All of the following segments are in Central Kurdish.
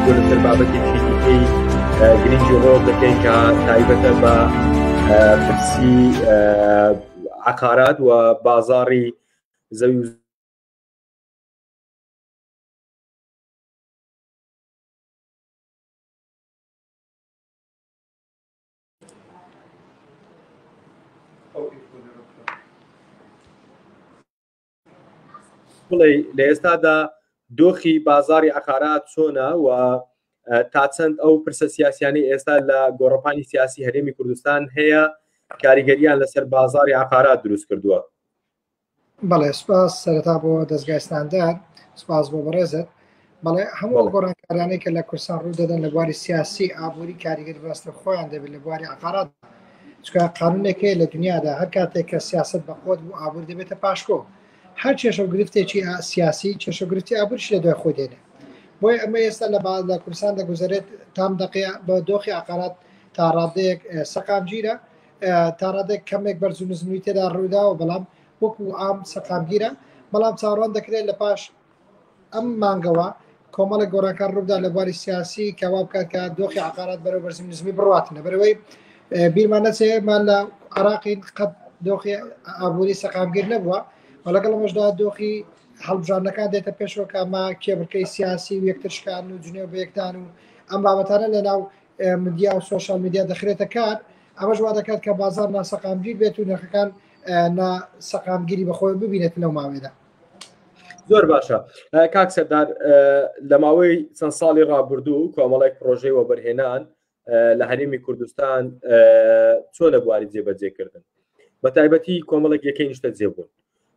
گفتوگۆ لەسەر بابەتێکی دیکەی گرنگی ڕۆژ دەکەین کە تایبەتە بە پرسی عقارات و بازاڕی زەوی و بڵێ لە ئێستادا دۆخی بازاری عقارات چۆنە و تا چەند ئەو پرسە سیاسیانی ئێستا لە گۆڕەپانی سیاسی هەرێمی کوردستان هەیە کاریگەریان لەسەر بازاری عقارات دروست کردووە. بەڵێ سپاس سەرەتا بۆ دەستگای ستاندار سپاس بۆ بەڕێزت بەڵێ هەموو گۆڕانکاریانەی کە لە کوردستان ڕوو دەدەن لە بواری سیاسی ئابووری کاریگەری ڕاستە خۆیان دەبێت لە بواری عقارات چکە قانونێک هەیە لە دنیادا هەر کاتێک کە سیاست بە قوت بوو ئابوور دەبێتە پاشکۆ هەر کێشە و گرفتێکی سیاسی کێشە و گرفتی ئابووریش لە دوای خۆی دێنێ بۆیە ئەمە ئێستا لە لە کوردستان دەگوزەرێت تام دەقەیە بە دۆخی عقارات تا ڕادەیەک سەقامگیرە تا ڕادەیەک کەمێک بەرز و نزمی تێدا ڕووداوە بەڵام وەکو عام سەقامگیرە بەڵام چاوەڕوان دەکرێت لە پاش ئەم مانگەوە کۆمەڵێک گۆڕانکار ڕووبدا لە بواری سیاسی کە وا بکات کە دۆخی عقارات بەرەو بەرزی نزمی بڕاتن لەبەرەوەی بیرمان نەچێ مان لە عراقی قەت دۆخی ئابووری سەقامگیر نەبووە و لەگەڵ ئەمەشدا دۆخی هەڵبژاردنەکان دێتە پێشەوە کە ئەمە کێبڕکەی سیاسی و یەکتر شکان و جنێو بە یەکدان و ئەم بابەتانە لە ناو میدیا و سۆشیال میدیا دەخرێتە کار ئەمەش وا دەکات کە بازار ناسەقامگیر بێت و نرخەکان ناسەقامگیری بەخۆی ببینێت لەو ماوەیەدا. زۆر باشە کاک سەردار لە ماوەی چەند ساڵی ڕابردوو کۆمەڵێک پرۆژەی وەبەرهێنان لە هەرێمی کوردستان چۆن لە بواری جێبەجێکردن بە تایبەتی کۆمەڵێک یەکەی نیشتەجێ بوون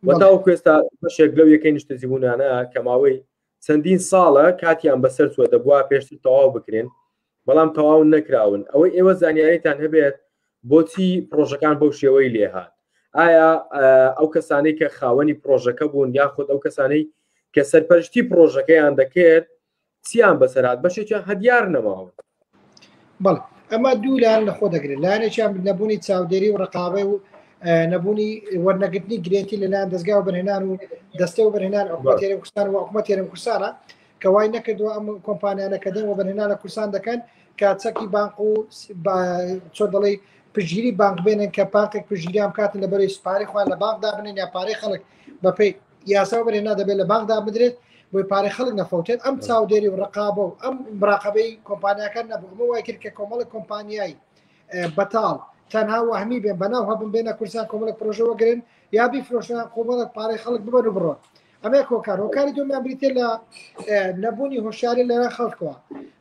و تاوەکو ئێستا بەشێک لەو یەکەی نیشتەجێبوونانە کە ماوەی چەندین ساڵە کاتیان بەسەر چووە دەبوا پێشتر تەواو بکرێن بەڵام تەواو نەکراون ئەوەی ئێوە زانیاریتان هەبێت بۆچی پرۆژەکان بەو شێوەی لێهات ئایا ئەو کەسانەی کە خاوەنی پرۆژەکە بوون یاخود ئەو کەسانەی کە سەرپەرشتی پرۆژەکەیان دەکرد چیان بەسەرات بەشێکیان هەدیار نەماون. بەڵێ ئەمە دوو لایەن لەخۆ دەگرێت لایەنێکیان نەبوونی چاودێری و ڕقابە و نەبوونی وەرنەگرتنی گرێنتی لەلایەن دەستگا و بەرهێنان و دەستە و بەرهێنان حکومەت هەرێم کوردستان و حکومەت هەرێم کوردستانە کە وای نەکردووە ئەم کۆمپانیانە کە دێن وەبەرهێنان لە کوردستان دەکەن کە چەکی بانق و چۆن دەڵێی پشتگیری بانک بێنن کە بانقێک پشتگیریان بکاتن لە بەرەی پارەی خۆیان لە بانق دابنێن یا پارەی خەڵک بەپێی یاسا وەبەرهێنان دەبێت لە بانق دابدرێت بۆی پارەی خەڵک نەفەوتێت ئەم چاودێری و ڕقابە و ئەم مراقبەی کۆمپانیاکان نەبوو ئەمە وای کرد کە کۆمەڵە کۆمپانیای بەتاڵ تەنها وەهمی بێن بەناو هەبن بێنە کوردستان کۆمەڵک پرۆژە وەگرن یا بیفرۆشن کۆمەڵک پارەی خەڵک ببەن و بڕۆن ئەمە کۆکار هۆکاری دومیان بریتە لە نەبوونی هۆشیاری لەلایەن خەڵکەوە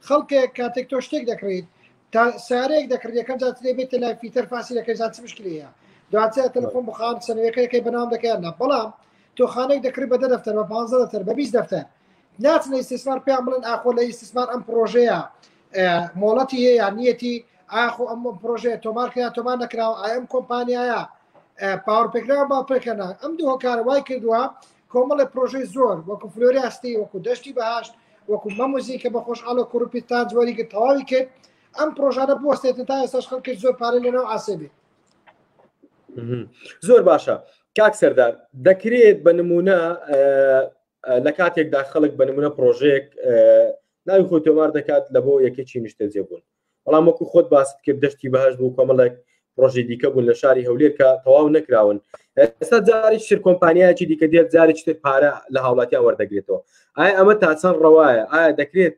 خەڵکێک کاتێک تۆ شتێک دەکڕیت تا سارێک دەکڕی یەکەم جار ترێ بێتە لای فیتەر فاسی دەکەی زان چ مشکلەیە دواتر تەلەفۆن بخان سەنەوەکەی بەناوم دەکەیان نا بەڵام تۆ خانێک دەکڕی بە دە دەفتەر بە 15 دەفتەر بە 20 دەفتەر ناچنە ئیستیسمار پێیان بڵێن ئاخۆ لە ئیستیسمار ئەم پرۆژەیە مۆڵەتی هەیە یان نیەتی ئاخۆ ئەم پرۆژەیە تۆمار کرا تۆمار نەکراوە ئایا ئەم کۆمپانیایە باوەڕ پێکراوە با پێکەنا ئەم دوو هۆکارە وای کردووە کۆمەڵی پرۆژەی زۆر وەکو فلۆریاستی وەکو دەشتی بەهاشت وەکو مەموزی کە بە خۆشحاڵە کوڕپی تاج وەریگرت تەواوی کرد ئەم پرۆژانە بوەستێتن تا ئێستاش خەڵکێک زۆر پارەی لەناو ئاسێ بێت. زۆر باشە کاک سەردار دەکرێت بە نمونە لە کاتێکدا خەڵک بە نمونە پرۆژەیەک ناوی خۆی تۆمار دەکات لە بۆ یەکێکی نیشتەجێ بوون بەڵام وەکو خۆت باست کرد دەشتی بەهشت بوو کۆمەڵێک پرۆژەی دیکە بوون لە شاری هەولێر کە تەواو نەکراون ئێستا جارێکی تر کۆمپانیایەکی دیکە دێت جارێکی تر پارە لە هاوڵاتیان وەردەگرێتەوە ئایا ئەمە تا چەند ڕەوایە ئایا دەکرێت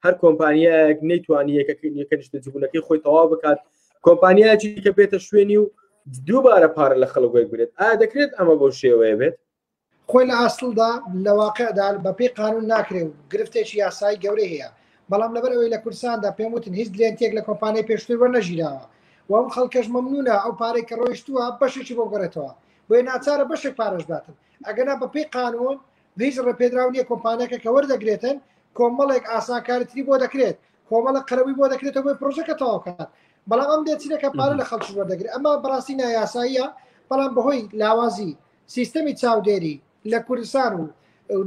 هەر کۆمپانیایەک نەیتوانی یەکە نیشتەجێبوونەکەی خۆی تەواو بکات کۆمپانیایەکی دیکە بێتە شوێنی و دووبارە پارە لە خەڵک وەربگرێت ئایا دەکرێت ئەمە بەو شێوەیە بێت خۆی لە ئاسڵدا لە واقعدا بە پێی قانون ناکرێ و گرفتێکی یاسایی گەورەی هەیە بەڵام لەبەر ئەوەی لە کوردستاندا پێم وتن هیچ گرێنتیەک لە کۆمپانیای پێشتر وەرنەگیراوە و ئەم خەڵکەش مەمنونە ئەو پارەی کە ڕۆیشتووە بەشێکی بۆ بگەڕێتەوە بۆیە ناچارە بەشێک پارەش باتن ئەگەنا بە پێی قانون هیچ ڕێپێدراو نییە کۆمپانیاکە کە وەردەگرێتن کۆمەڵێک ئاسانکاری تری بۆ دەکرێت کۆمەڵە قەرەوی بۆ دەکرێتەوە بۆی پرۆژەکە تەواو کات بەڵام ئەم دێچینەکە پارە لە خەڵکی وەردەگرێت ئەمە بەڕاستی نایاساییە بەڵام بەهۆی لاوازی سیستەمی چاودێری لە کوردستان و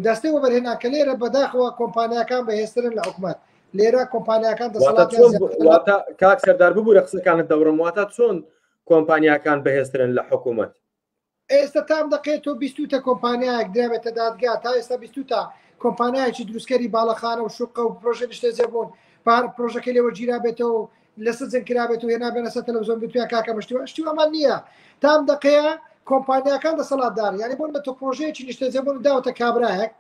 دەستەی وەبەرهێنان کە لێرە بەداخەوە کۆمپانیاکان بەهێزترن لە حکومەت لێرە کۆمپانیاکان دەسەڵاتیان واتە کاک سەردار ببوورە قسەکانت دەبڕم واتە چۆن کۆمپانیاکان بەهێزترن لە حکومەت؟ ئێستا تام دەقێت تۆ بیستوتە کۆمپانیایەک درابێتە دادگا تا ئێستا بیستوتە کۆمپانیایەکی دروستکەری باڵەخانە و شوقە و پرۆژە نیشتەجێبوون پار پرۆژەکەی لێوە گیرابێتەوە و لەسەر جەنگ کرابێت و هێنابێنە سەر تەلەڤزیۆن بتویان کاکە مشتیوە شتی وامان نییە تام دەقەیە کۆمپانیاکان دەسەڵاتدار یعنی بۆن بە تۆ پرۆژەیەکی نیشتەجێبوون داوەتە کابرایەک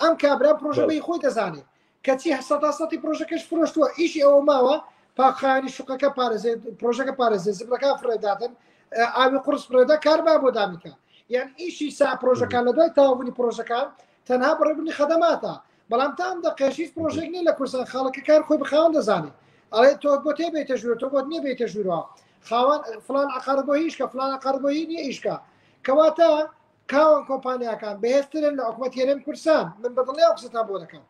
ئەم کابرا پرۆژەکەی خۆی دەزانێت کەچی سەدا سەتی پرۆژەکەش فرۆشتووە ئیشی ئەوە ماوە پاکخانی شوقەکە پارێزێ پرۆژەکە پارێزێ زبڵەکان فڕێداتن ئاوی قرس فڕێدا کاربا بۆ دامیکە یان ئیشی سا پرۆژەکان لە دوای تەواوبوونی پرۆژەکان تەنها بڕێبوونی خەدەماتە بەڵام تا ئەم دەقەیەش هیچ پرۆژێک نییە لە کوردستان خاڵەکە کار خۆی بە خاوەن دەزانێت ئەڵێ تۆ بۆ تێ بێتە ژوورە تۆ بۆت نییە بێتە ژوورەوە خاوەن فلان عقارت بۆ هیچکە فلان عقارت بۆ هی نییە ئیشکە کەواتە کاوەن کۆمپانیاکان بەهێزترن لە حکوومەت هەرێم کوردستان من بەدڵنیا قسەتان بۆ دەکەم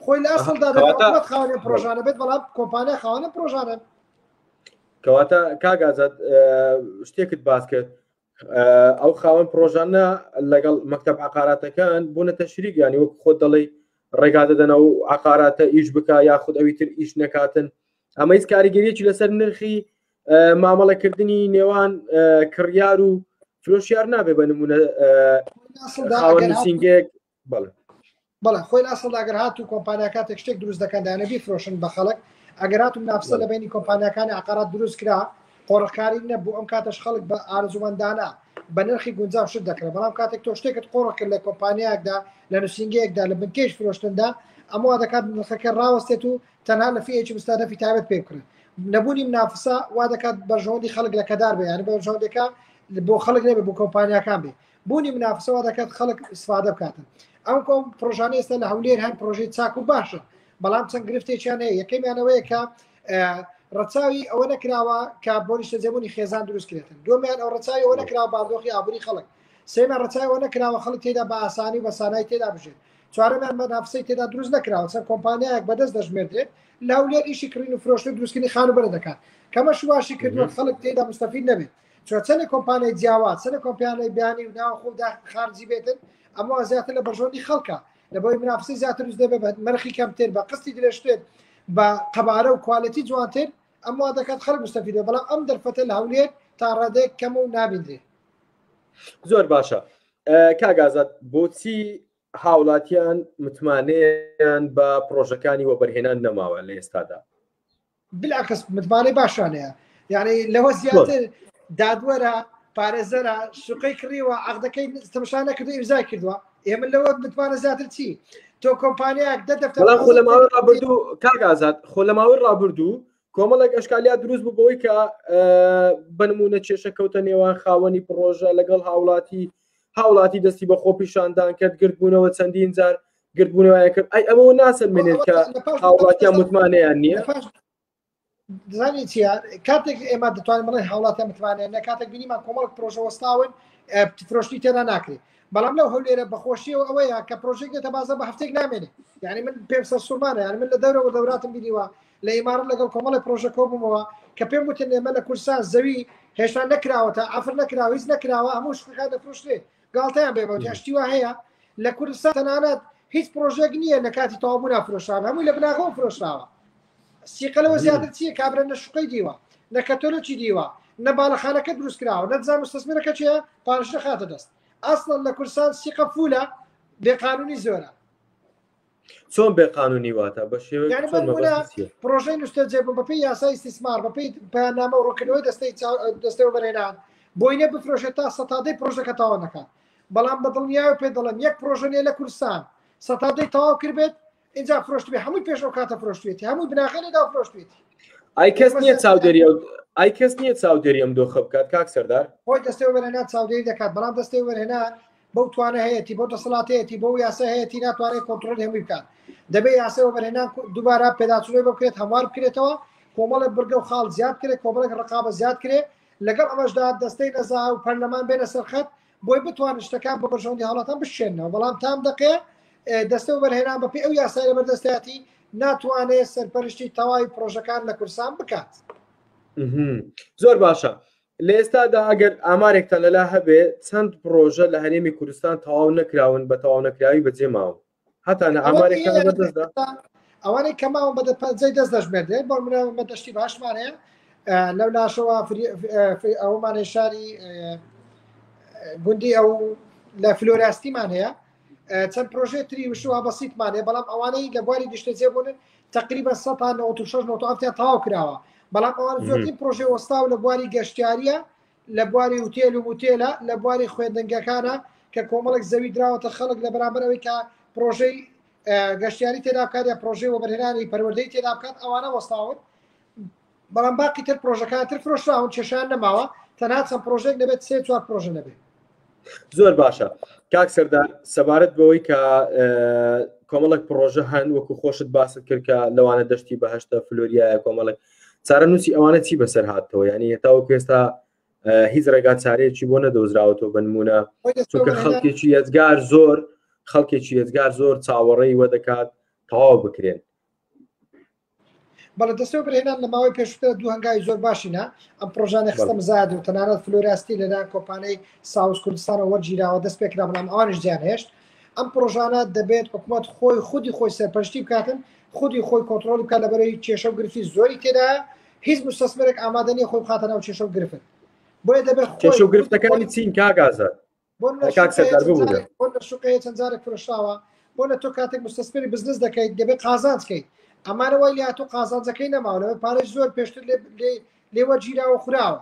خۆی لە ئەسڵدا حکوومەت خاوەنی پرۆژانە بێت بەڵام کۆمپانیا خاوەنە پرۆژانە کەواتە کاک ئازاد شتێکت باس کرد ئەو خاوەن پرۆژانە لەگەڵ مەکتب عقاراتەکان بوونەتە شریک ینی وەک خۆت دەڵێ ڕێگا دەدەنەوە و عقاراتە ئیش بکە یاخود ئەوی تر ئیش نەکاتن ئەمە هیچ کاریگەریەکی لەسەر نرخی مامەڵەکردنی نێوان کڕیار و فرۆشیار نابێ بە نمونە خاوەن نووسینگێک بەڵێ بەڵێ خۆی لە ئەسڵدا گەر هاتوو کۆمپانیا کاتێک شتێک دروست دەکەن دانە بیفرۆشن بە خەڵک ئەگەر هاتوو منافسە لە بینی کۆمپانیاکانی عقارات دروست کرا قۆڕخکاری نەبوو ئەم کاتەش خەڵک بە ئارزومەندانە بە نرخی گونجاو شت دەکرێت بەڵام کاتێک تۆ شتێکت قۆڕ کرد لە کۆمپانیایەکدا لە نووسینگەیەکدا لە بنکەیش فرۆشتندا ئەمە وا دەکات نرخەکە ڕاوەستێت و تەنها لە فیەکی مستهدفی تایبەت پێ بکڕێت نەبوونی منافسە وا دەکات بەرژەوەندی خەڵک لە کەدار بێ یعنی بەرژەوەندەکە بۆ خەڵک نەبێ بۆ کۆمپانیاکان بێ بوونی منافسە وا دەکات خەڵک ئیسفادە بکاتن ئەم کۆم پرۆژانە ئێستا لە هەولێر هەن پرۆژەی چاک و باشن بەڵام چەند گرفتێکیان هەیە یەکەمیانەوەیە کە ڕەچاوی ئەوە نەکراوە کە بۆ نیشتەجێبوونی خێزان دروست کرێتن دووەمیان ئەو ڕەچاوی ئەوە نەکراوە باردۆخی ئابووری خەڵک سێمیان ڕەچاوی ئەوە نەکراوە خەڵک تێدا بە ئاسانی و بە سانایی تێدا بژێت چوارەمیان مەنافسەی تێدا دروست نەکراوە چەند کۆمپانیایەک بەدەست دەژمێردرێت لە هەولێر ئیشی کڕین و فرۆشتن و دروستکردنی خانووبەرە دەکات کەمەش واشی کردووە خەڵک تێدا مستەفید نەبێت چوە چەنێک کۆمپانیای جیاواز چەنێک کۆمپیانای بیانی و ناوخۆ و داخل خارجی بێتن ئەمە زیاتر لە بەرژەوەندی خەڵکە لەبەوەی منافسەی زیاتر دروست دەبێت بە مرخی کەمتر بە قستی درێژتر بە قەبارە و کوالێتی جوانتر ئەم وا دەکات خەڵک مستەفید بێت بەڵام ئەم دەرفەتە لە هەولێر تا ڕادەیەک کەمە و نابیندرێت. زۆر باشە کاک ئازاد بۆچی هاوڵاتیان متمانەیان بە پرۆژەکانی وەبەرهێنان نەماوە لە ئێستادا؟ بالعکس متمانەی باشیان هەیە یعنی لەوە زیاتر دادوەرە پارێزەرە شوقەی کڕیوە عقدەکەی تەمشا نەکردو ئیمزای کردووە ئێمە لەوە متمانە زیاتر چی تۆ کۆمپانیایەک دە دەفتەر بەڵام خۆ لە ماوەی ڕابردوو کاک ئازاد خۆ لە ماوەی ڕابردوو کۆمەڵێک ئەشکالیات دروست بوو بەوەی کە بە نمونە کێشە کەوتە نێوان خاوەنی پڕۆژە لەگەڵ هاوڵاتی هاوڵاتی دەستی بە خۆپیشاندان کرد گردبوونەوە چەندین جار گردبوونەوەیان کرد ئەی ئەمەوە ناسەلمێنێت کە هاوڵاتیان متمانەیان نییە زانی چیە کاتێک ئێمە دەتوانین بڵێن هاوڵاتیان متمانەیان نییە کاتێک بینیمان کۆمەڵک پرۆژە وەستاون فرۆشتنی تێدا ناکرێت بەڵام لەو هەولێرە بەخۆشیەوە ئەوەیە کە پرۆژێک دێتە بازە بە هەفتێک نامێنێ یعنی من پێم سەر سوڕمانە یعنی من لە دەورەوە دەوراتم بینیوە لە ئیمارە لەگەڵ کۆمەڵی پرۆژە کۆبوومەوە کە پێم وتن ئێمە لە کوردستان زەوی هێشتا نەکراوەتە ئەفر نەکراوە هیچ نەکراوە هەموو شتەکان دەفرۆشرێت گاڵتەیان بێ بەوتیان شتی وا هەیە لە کوردستان تەنانەت هیچ پرۆژێک نییە لە کاتی تەواوبوونا فرۆشراوە هەمووی لە بناغەوە فرۆشراوە سیقە لەوە زیاتر چییە کابرا نە شوقەی دیوە نە کەتۆلۆکی دیوە نە باڵەخانەکە دروست کراوە نە دزان مستەسمرەکە چیە پارش نەخاتە دەست ئەسڵەن لە کوردستان سیقە فولە بێقانونی زۆرە چۆن بێ قانونی واتە بە شێوەیەک یعنی بە نمونە پرۆژەی نیشتەجێبوون بەپێی یاسای ئیستیسمار بەپێی پەیاننامە و ڕوونکردنەوەی دەستەی دەستەی وەبەرهێنان بۆی نیە بفرۆشێت تا سەتادەی پرۆژەکە تەواو نەکات بەڵام بە دڵنیایەوە پێ دەڵێم یەک پرۆژە نیە لە کوردستان سەتادەی تەواو کردبێت اینجا فرۆشتبێ هەمووی پێش ئەو کاتە فرۆشتوێتی هەمووی بناغەی لێدا فرۆشتوێتی ئای کەس نییە چاودێری ئای کەس نییە چاودێری ئەم دۆخە بکات کاک سەردار خۆی دەستەی وەبەرهێنان چاودێری دەکات بەڵام دەستەی وەبەرهێنان بەو توانە هەیەتی بەو دەسەڵاتەیەتی بەو یاسا هەیەتی ناتوانێت کۆنترۆڵی هەمووی بکات دەبێت یاسای وەبەرهێنان دووبارە پێداچوونەوەی بۆ بکرێت هەموار بکرێتەوە کۆمەڵێک بڕگە و خاڵ زیاد بکرێت کۆمەڵێک ڕقابە زیاد کرێت لەگەڵ ئەمەشدا دەستەی نەزا و پەرلەمان بێنە سەرخەت بۆی بتوانن شتەکان بە بەرژەوەندی هاوڵاتان بشێنەوە بەڵام تام دەقێ دەستە وەبەرهێنان بەپێی ئەو یاسای لەبەردەستایەتی ناتوانێت سەرپەرشتی تەواوی پرۆژەکان لە کوردستان بکات. زۆر باشە لە ئێستادا ئەگەر ئامارێکتان لەلا هەبێ چەند پڕۆژە لە هەرێمی کوردستان تەواو نەکراون بە تەواو نەکراوی بەجێ ماون هەتا لە ئامارێکتان لەبەردەستدا ئەوانەی کە ماون بە پەنجەی دەست دەژمێردرێت بۆ منە بە دەشتی باشمان هەیە لەو لاشەوە ئەومان هەیە شاری گوندی ئەو لە فلۆراستیمان هەیە. چەند پرۆژێ تری وشوە بەسیتمان هەیە بەڵام ئەوانەی لە بواری نیشتەجێ بوون تقریبا 196 97 تەواو کراوە بەڵام ئەوان زۆرترین پرۆژێ وەستاو لە بواری گەشتیاریە لە بواری هوتێل و موتێلە لە بواری خوێندنگەکانە کە کۆمەڵێک زەوی دراوەتە خەڵک لە بەرامبەر ئەوەی کە پرۆژەی گەشتیاری تێدا بکات یا پرۆژەی وەبەرهێنانی پەروەردەی تێدا بکات ئەوانە وەستاون بەڵام باقی تر پرۆژەکان تر فرۆشراون کێشیان نەماوە تەنها چەند پرۆژێک نەبێت سێ چوار پرۆژە نەبێت زۆر باشە کاک سەردار سەبارەت بەوەی کە کۆمەڵک پرۆژە هەن وەکو خۆشت باست کرد کە لەوانە دەشتی بەهشتە فلۆریایە کۆمەڵک چارەنووسی ئەوانە چی بەسەر هاتەوە ینی هێتاوەکو ئێستا هیچ ڕێگا چارەیەکی بۆ نەدۆزراوەتەوە بنمونە چونکە خەڵکێکی یەزگار زۆر خەڵکێکی یەزگار زۆر چاوەڕێی وە دەکات تەواو بکرێن بەڵێ دەستەوە برهێنان لە ماوەی پێشتر دوو هەنگاوی زۆر باشی نا ئەم پرۆژانە خستە مزاد و تەنانەت فلۆراستی لەلایەن کۆمپانیای ساوس کوردستانەوە وەرگیراوە دەست پێکرا بەڵام ئەوانیش زیان هێشت ئەم پرۆژانە دەبێت حکوومەت خۆی خودی خۆی سەرپەرشتی بکاتن خودی خۆی کۆنتترۆلی بکات لەبەرەی کێشە و گرفتی زۆری تێدا هیچ مستەسمەرێک ئامادە نیە خۆی بخاتە ناو کێشە و گرفت بۆیە دەبێت کێشە و گرفتەکانی چین کاک ئازاد بۆ کاک سەردار ببورە بۆ لە شوقەیە چەند جارێک فرۆشراوە بۆ لە تۆ کاتێک مستەسمەری بزنس دەکەیت دەبێت قازانج کەیت ئەمانە وای لە تۆ قازانجەکەی نەماوە لەوەی پارەی زۆر پێشتر لێ لێوە گیراوە خوراوە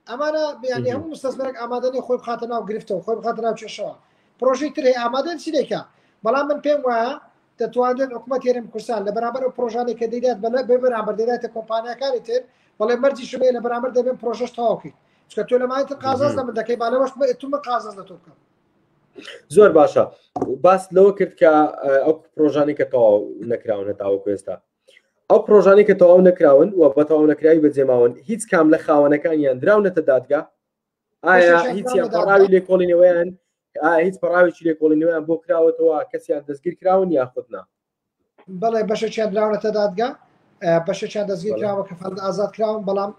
ئەمانە بیانی هەموو مستەسمەرێک ئامادە نیە خۆی بخاتە ناو گرفتەوە خۆی بخاتە ناو کێشەوە پرۆژەی تر هەیە ئامادەن چی دەکا بەڵام من پێم وایە دەتوانرێت حکوومەت هەرێم کوردستان لە بەرامبەر ئەو پرۆژانەی کە دەیدات بە بێ بەرامبەر دەداتە کۆمپانیاکانی تر بەڵێ مەرجی شمەیە لە بەرامبەر دەبێن پرۆژەش تەواوکەیت چکە تۆ لەمای تر قازاز لە من دەکەی با لەوەش تو من قازاز لە تۆ بکەم زۆر باشە باس لەوە کرد کە ئەو پرۆژانی کە تەواو نەکراون هەتاوەکو ئێستا ئەو پرۆژانی کە تەواو نەکراون و بە تەواو نەکراوی بەجێماون هیچ کام لە خاوەنەکانیان دراونەتە دادگا ئایا هیچیان پەڕاوی لێکۆڵینەوەیان ئایا هیچ پەڕاوێکی لێکۆڵینەوەیان بۆ کراوەتەوە کەسیان دەستگیر کراون یاخود نا بەڵێ بەشێکیان دراونەتە دادگا بەشێکیان دەستگیر کراوە کە فەرد ئازاد کراون بەڵام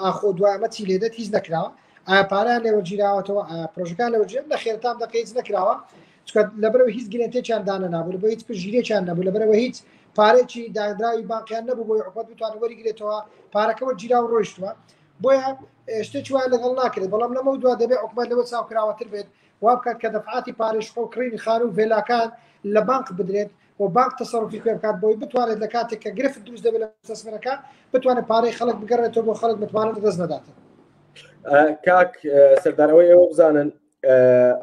ئاخۆ دوای ئەمە چی لێدێت هیچ نەکراوە ئایا پارەیان لێوەگیراوەتەوە ئایا پرۆژەکان لەوەگیر نەخێرتان دەکە هیچ نەکراوە چونکە لەبەرەوە هیچ گرێنتێکیان دانەنابوو لەبەر هیچ پشتگیریەکیان نەبوو لەبەرەوە هیچ پارێکی دانراوی بانقیان نەبوو بۆی حکومەت بتوانێت وەریگرێتەوە پارەکەەوە گیرا و ڕۆیشتووە بۆیە شتێکی وایە لەگەڵ ناکرێت بەڵام لەمە دوا دەبێت حکومەت لەوە چاوکراوەتر بێت وا بکات کە دەفعاتی پارەی شقە و کڕینی خانوو و ڤێلاکان لە بانق بدرێت و بانک تەسەروفی پێ بکات بۆی بتوانێت لە کاتێک کە گرفت دروست دەبێت لە مستەسمەرەکە بتوانێت پارەی خەڵک بگەڕێتەوە بۆ خەڵک متمانە لەدەست نەدات. کاک سەردار ئەوەی ئێوە بزانن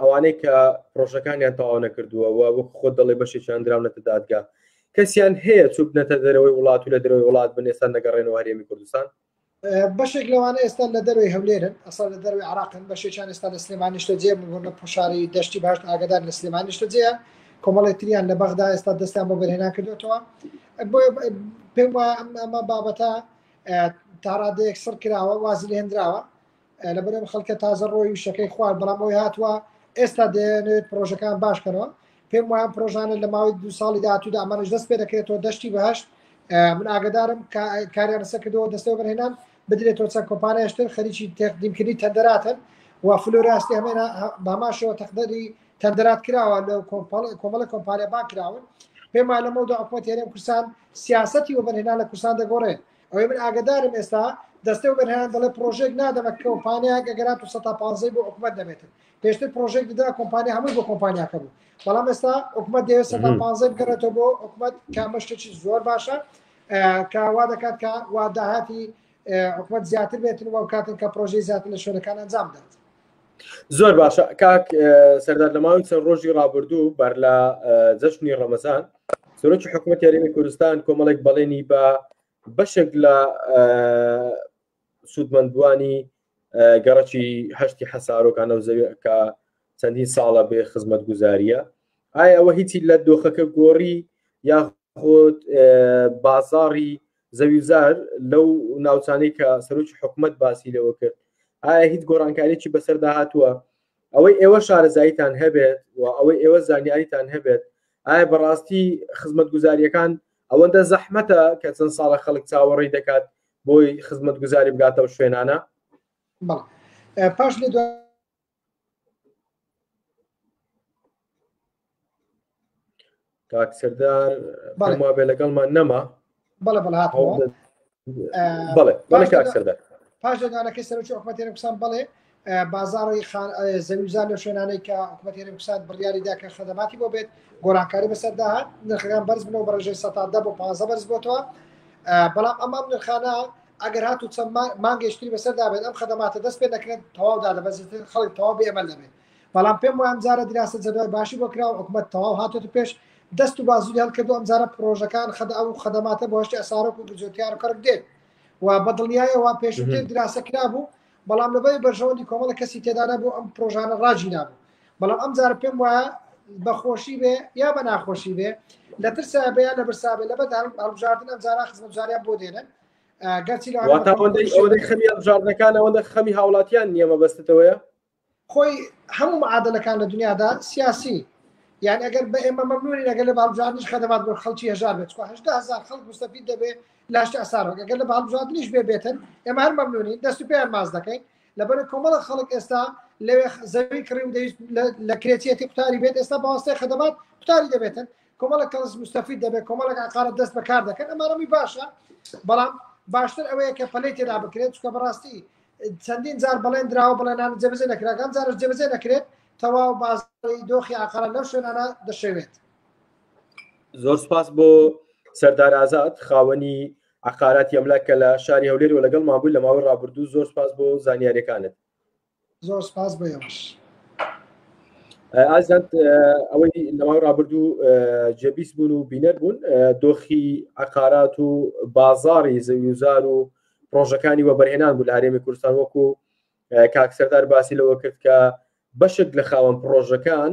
ئەوانەی کە پرۆژەکانیان تەواو نەکردووە و وەک خۆت دەڵێ بەشێکیان دراونەتە دادگا کەسیان هەیە چوبنەتە دەرەوەی وڵات و لە دەرەوەی وڵات بن ئێستا نەگەڕێنەوە هەرێمی کوردستان؟ بەشێک لەوانە ئێستا لە دەروی هەولێرن ئەسا لە دەروی عراقن بەشێکیان ئێستا لە سلێمانی نیشتەجێ بوون لە پۆشاری دەشتی باشت ئاگدار لە سلێمانی نیشتەجێیە کۆمەڵی تریان لە بەغدا ئێستا دەستیان بۆ بەرهێنان کردوێتەوە بۆ پێم وایە ئەمە بابەتە تاڕادەیەک سڕ کراوە وازی لێندراوە لەبەرم خەڵکە تازە ڕۆی و شەکەی خوارد بەڵام ئەوی هاتووە ئێستا دەیانەوێت پرۆژەکان باشکەنەوە پێم وایە پرۆژانە لە ماوەی دو ساڵی داهاتوودا ئەمانش دەست پێ دەکرێتەوە دەشتی بەهشت من ئاگدارم کاریان لەسەر کردەوە دەستەوە بەرهێنان بدرێتەوە چەند کۆمپانیاشتر خەریکی تەقدیمکردنی تەندەراتن و فلۆراستی هەمێنە باماشەوە تەقدەری تەندەرات کراوە لە کۆمەڵە کۆمپانیا بان کراون پێم وایە لەمەودا حکومەت هەرێم کوردستان سیاسەتی وەبەرهێنان لە کوردستان دەگۆڕێت ئەوەی من ئاگدارم ئێستا دەستەی وەبەرهێنان دەڵێ پرۆژێک نادەمە کۆمپانیایەک ئەگەرات و 115 بۆ حکومەت دەبێتن پێشتر پرۆژێک دەدا کۆمپانیا هەمووی بۆ کۆمپانیاکە بوو بەڵام ئێستا حکومەت دەیەوێت 115 بگەڕێتەوە بۆ حکومەت کە ئەمە شتێکی زۆر باشە کە وا دەکات کە وا داهاتی حکومەت زیاتر بێتن و کاتن کە پرۆژەی زیاتر لە شوێنەکان ئەنجام بدات. زۆر باشە کاک سەردار لە ماوەی چەند ڕۆژی ڕابردوو بەر لە جەژنی ڕەمەزان سەرۆکی حکوومەت هەرێمی کوردستان کۆمەڵێک بەڵێنی بە بەشێک لە سوودمەندبووانی گەڕەکی هەشتی حەسارۆکانە و زەوی کە چەندین ساڵە بێ خزمەت گوزاریە ئایا ئەوە هیچی لە دۆخەکە گۆڕی یاخود بازاڕی زەویوزار لەو ناوچانەی کە سەرۆکی حکومەت باسی لەوە کرد ئایا هیچ گۆڕانکاریی بەسەردا هاتووە ئەوەی ئێوە شارەزاییتان هەبێت و ئەوەی ئێوە زانیاریتان هەبێت ئایا بەڕاستی خزمەتگوزاریەکان ئەوەندە زەحمەتە کە چەند ساڵە خەڵک چاوەڕێی دەکات بۆی خزمەتگوزاری بگاتەوە شوێنانە؟ پاش لە کاک سەردار پێم وابێ لەگەڵمان نەما بەڵێ بەڵێ هاتمەوە بەڵێ بەڵێ کاک سەردار پاش لێدوانەکەی سەرۆکی حکومەتی هەرێم کوردستان بەڵێ. بازاڕی زەویزار لە شوێنانەی کە حکوومەت هەرێم کوردستان بڕیاری دا کە خەدەماتی بۆ بێت گۆڕانکاری بەسەردا هات نرخەکان بەرز بنەوە بە ڕێژەی 10 بۆ 15 بەرز بۆتەوە بەڵام ئەم ئەم نرخانە ئەگەر هات و چەند مانگێشتری بەسەردا بێت ئەم خەدەماتە دەست پێ نەکرێت تەواو دادەبەزێت خەڵک تەواو بێ ئەمەل دەبێت بەڵام پێم وایە ئەمجارە دیراسە جەدوای باشی بۆ کرا و حکومەت تەواو هاتۆتە پێش دەست و بازووی هەڵکردو ئەمجارە پرۆژەکان خەد ئەو خەدەماتە بۆ هەشتی ئەسارۆک و جوتیار و کەڕک دێت و بە دڵنیایەوە پێشووتر دراسە کرابوو بەڵام لەبەری بەرژەوەندی کۆمەڵە کەسی تێدا نەبوو ئەم پرۆژانە ڕاگیرابوو بەڵام ئەم جارە پێم وایە بەخۆشی بێ یا بە ناخۆشی بێ لە ترسا بێ یا لە برسا بێ لەبەر هەڵبژاردن ئەم جارە خزمەتگوزاریان بۆ دێنن گەرچی لە ئەوەندەی خەمی هەڵبژاردنەکان ئەوەندە خەمی هاوڵاتیان نییە مەبەستتەوەیە خۆی هەموو معادلەکان لە دنیادا سیاسی یان ئەگەر بە ئێمە مەمنونین ئەگەر لە هەڵبژاردنیش خەدەمات بۆ خەڵکی هەژار بێت چونکە 18000 خەڵک مستەفید دەبێت لاشتی ئەسارۆک ئەگەر لە هەڵبژاردنیش بێ بێتن ئێمە هەر مەمنونین دەست و پێیان ماز دەکەین لەبەر کۆمەڵە خەڵک ئێستا لەوێ زەوی کڕی و دەویست لە کرێچیەتی قوتاری بێت ئێستا بەواسطەی خەدەمات قوتاری دەبێتن کۆمەڵە کەس مستەفید دەبێت کۆمەڵێک عقارات دەست بەکار دەکەن ئەمانەمی باشە بەڵام باشتر ئەوەیە کە پەلەی تێدا بکرێت چونکە بەڕاستی چەندین جار بەڵێن دراوە بەڵێنان جێبەجێ نەکرا ئەم جارش جێبەجێ نەکرێت تەواو بازاڕی دۆخی عقارات لەو شوێنانە دەشێوێت. زۆر سپاس بۆ سەردار ئازاد خاوەنی عقاراتی ئەملاک کە لە شاری هەولێر و لەگەڵمان بووی لە ماوەی ڕابردوو زۆر سپاس بۆ زانیاریەکانت. زۆر سپاس بۆ ئێوەش. ئازیزان ئەوەی لە ماوەی ڕابردوو جێبیست بوون و بینەر بوون دۆخی عقارات و بازاری زەویوزار و پرۆژەکانی وەبەرهێنان بوو لە هەرێمی کوردستان وەکو کاک سەردار باسی لەوە کرد کە بەشێک لە خاوەن پرۆژەکان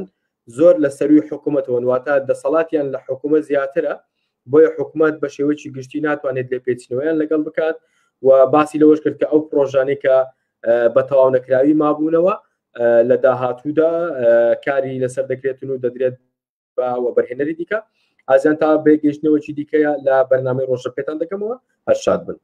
زۆر لە سەروی حکوومەتەوەن واتە دەسەڵاتیان لە حکوومەت زیاترە بۆیە حکوومەت بە شێوەیەکی گشتی ناتوانێت لێپێچینەوەیان لەگەڵ بکات و باسی لەوەش کرد کە ئەو پرۆژانەی کە بە تەواو نەکراوی مابوونەوە لە داهاتوودا کاری لەسەر دەکرێتن و دەدرێت بە وەبەرهێنەری دیکە ئازیان تا بێگەیشتنەوەکی دیکەیە لە بەرنامەی ڕۆژە پێتان دەکەمەوە هەر شاد بن.